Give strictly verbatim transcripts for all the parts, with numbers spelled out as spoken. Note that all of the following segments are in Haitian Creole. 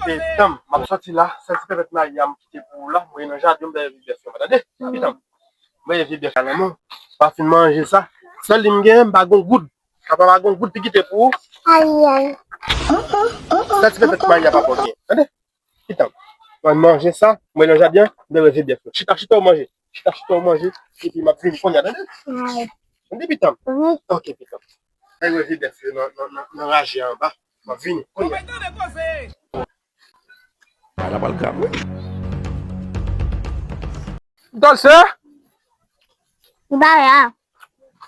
Pitanm, m ap sòti la, sèl ti pèpèt mayi a m kite pou ou la, m voye nan jaden, m bay vye bèf yo, tande? Pitanm, m bay vye bèf la nan men w, pa fin manje sa. Sèl li m genyen, m pa gon goud. Papa pa gon goud pou kite pou ou. Ay, ay. Sèl ti pèpèt mayi a papa w genyen, tande? Pitanm, mwen manje sa, mwen nan jaden an, mwen reve bèf yo. Chita, chita w manje. Chita, chita w manje. Epi m ap vini kounye a, tande? Tande, pitanm? Wi. Ok, pitanm. Mwen reve bèf yo nan, nan, nan, nan raje a anba. M ap vini kounye a. Bagay la pral grav, wi. Dòl se? Bagay la.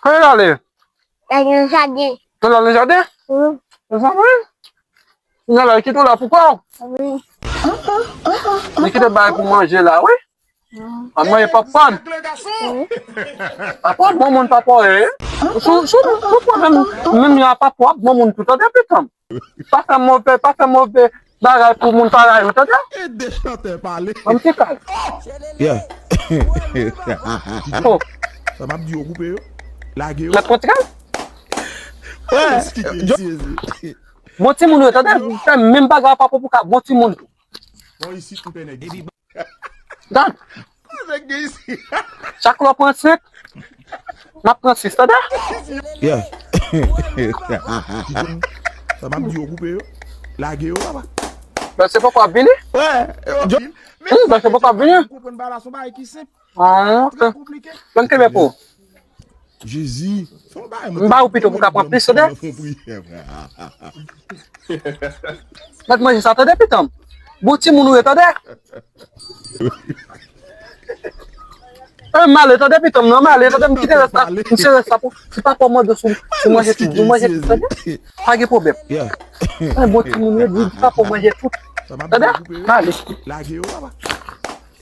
Kote l ale? L al nan jaden. L al nan jaden? Wi. Mezanmi. Kounye a la, li kite w la pou kò w? Wi. Li kite bagay pou manje la, wi. Wi. Al manje pòpkòn. Wi. Papa w bon moun, papa w ye. Sou, sou, sou pwoblèm, menm jan papa w ap bon moun tou, tande, pitanm. Pa fè move, pa fè move bagay pou moun parèy ou, tande? Ede chantè pale. Ban m ti kal. Yeah. Oh. Sa m ap di yo koupe yo, lage yo. Mèt pran ti kal? Wè, Jezi. Bon timoun yo, tande? Fè menm bagay papa pou ka bon timoun tou. Bon, isit m pè nèg isit. Gad. Nèg gen isit. Chak lè w pran senk, m ap pran sis, tande? Yeah. Sa m ap di yo koupe yo, lage yo, papa. Bèl se poko ap vini? Wè. Wi, bèl se poko ap vini. Konprann bagay la, se yon bagay ki senp. Ah, ok. Trè konplike. Ban m kenbe pou ou. Jezi. Fè yon bagay, m ba ou pito pou ka pran plis, tande? Mèt manje sa, tande, pitanm? Bon timoun ou ye, tande? Eh, m ale, tande, pitanm, non, m ale, tande, m kite rès la, m se rès la pou, si papa w mande sou, sou manje tout, di w manje tout, tande? Pa gen pwoblèm. Eh, bon timoun ou ye, di papa w manje tout. Tande? M ale.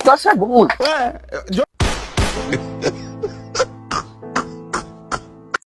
Sa se bon moun.